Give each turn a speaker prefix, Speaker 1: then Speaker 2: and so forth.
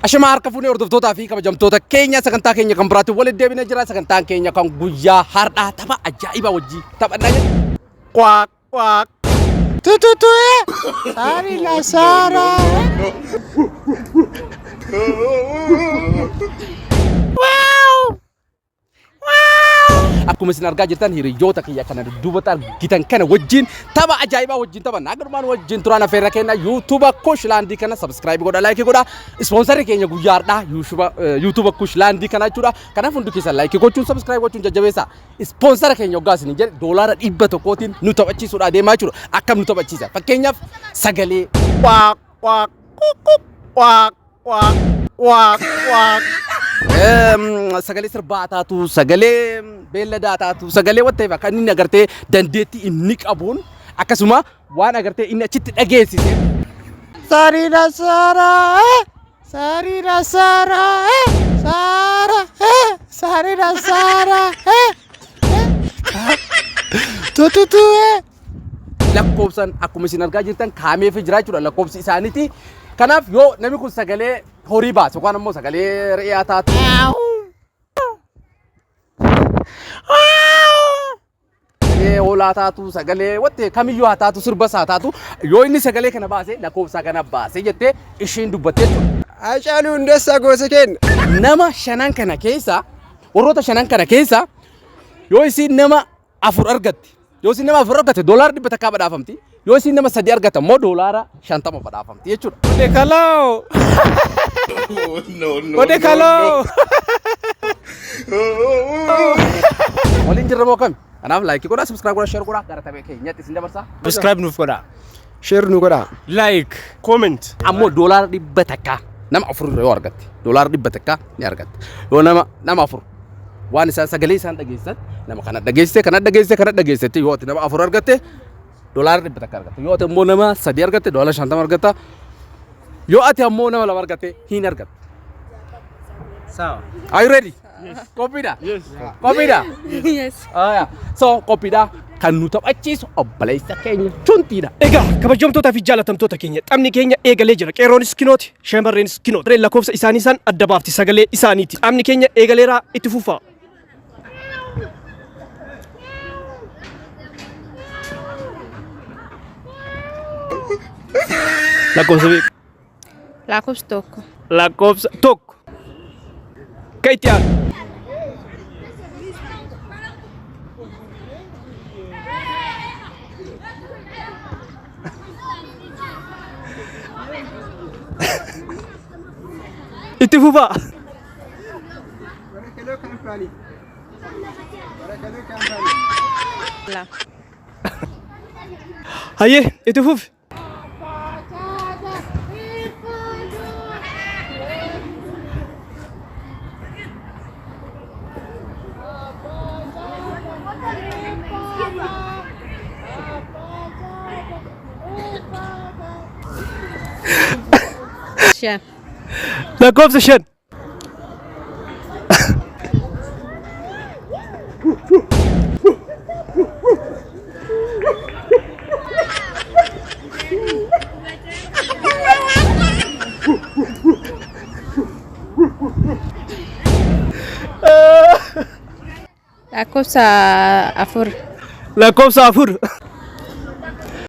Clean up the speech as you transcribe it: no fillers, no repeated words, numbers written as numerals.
Speaker 1: Ashamaa harka fuunee hordoftootaa fi kabajamtoota keenya sagantaa keenya kan biraatti walitti deebinee jira. Sagantaan keenya kan guyyaa har'aa tapha ajaa'ibaa wajjin taphannaa jira.
Speaker 2: Quack, quack.
Speaker 3: Tututu Sari la Sara.
Speaker 1: Akkuma isin argaa jirtan hiriyoota kiyya kana dudduubatti argitan kana wajjin tapha ajaa'ibaa wajjin taphanna. Akka dhumaan wajjin turaan affeerra kenna. YouTube Kushlaandii kana subscribe godha, like godha. Ispoonsarri keenya guyyaa har'aa YouTube Kushlaandii kana jechuudha. Kanaaf hundi keessan like gochuun subscribe gochuun jajjabeessa. Ispoonsara keenya hoggaa isin jedhe doolaara 100tiin nu taphachiisuudha deemaa jechuudha. Akkam nu taphachiisa? Fakkeenyaaf sagalee
Speaker 2: Quack, quack, kuk, quack, quack, quack, quack.
Speaker 1: Sagalee sirbaa taatu, sagalee beelladaa taatu, sagalee waan ta'eef akka inni agartee dandeettii inni qabuun akkasuma waan agartee inni achitti dhageessise.
Speaker 3: Sari la Sara. Sari la Sara. Sara. Sari la Sara. Tututu.
Speaker 1: Lakkoofsan akkuma isin argaa jirtan kaameefii jira jechuudha lakkoofsi isaaniiti. Kanaaf yoo namni kun sagalee horii baase yookaan ammoo sagalee re'ee taatu. Sagalee hoolaa taatu, sagalee watte kamiyyuu haa taatu, sirbas haa taatu, yoo inni sagalee kana baase lakkoofsa kana baase jettee ishiin dubbatte jechuudha.
Speaker 2: Haacaaluu Hundeessaa gosa keenya.
Speaker 1: Nama shanan kana keessa, warroota shanan kana keessa yoo isiin nama afur argatte, yoo isiin nama afur argatte doolaara 100 badhaafamti. Yoo isiin nama sadi argatte immoo doolaara 50 badhaafamti jechuudha.
Speaker 2: Ode kaloo.
Speaker 4: No, no,
Speaker 2: Ode
Speaker 4: no,
Speaker 2: kaloo.
Speaker 1: Waliin jirra moo kami? Kanaaf like godhaa, subscribe godhaa, share godhaa, gara tapha keenyatti isin dabarsa.
Speaker 5: Subscribe nuuf godhaa.
Speaker 2: Share nu godhaa.
Speaker 5: Like.
Speaker 2: Comment.
Speaker 1: Ammoo doolaara 100 nama afur irra yoo argatte doolaara 100 ni argatte. Yoo nama afur waan isaan sagalee isaan dhageessan nama kana dhageessite, kana dhageessite, kana dhageessite, yoo ati nama afur argatte doolaara 100 argatte. Yoo ati ammoo nama sadi argatte doolaara 50 argatta. Yoo ati ammoo nama lama argatte hin argatte.
Speaker 5: Sawa.
Speaker 1: Are you ready? Qophiidha?
Speaker 5: Yes.
Speaker 1: Qophiidha?
Speaker 6: Yes.
Speaker 1: Aya. So qophiidha. Kan nu taphachiisu obboleessa keenya Chuntiidha.
Speaker 7: Egaa kabajamtootaa fi jaalatamtoota keenya, taphni keenya eegalee jira. Qeerroonis kinooti, shamarreenis kinooti. Lakkoofsa isaanii isaan adda baafti sagalee isaaniiti. Taphni keenya eegaleeraa, itti fufaa.
Speaker 5: Lakkoofsa meeqa?
Speaker 6: Lakkoofsa 1.
Speaker 7: Lakkoofsa 1. Ka itti aanu. Itti fufaa.
Speaker 6: 2.
Speaker 7: Hayyee, itti fufi.
Speaker 6: 5.
Speaker 7: Lakkoofsa 5.
Speaker 6: Lakkoofsa 4.
Speaker 7: Lakkoofsa 4.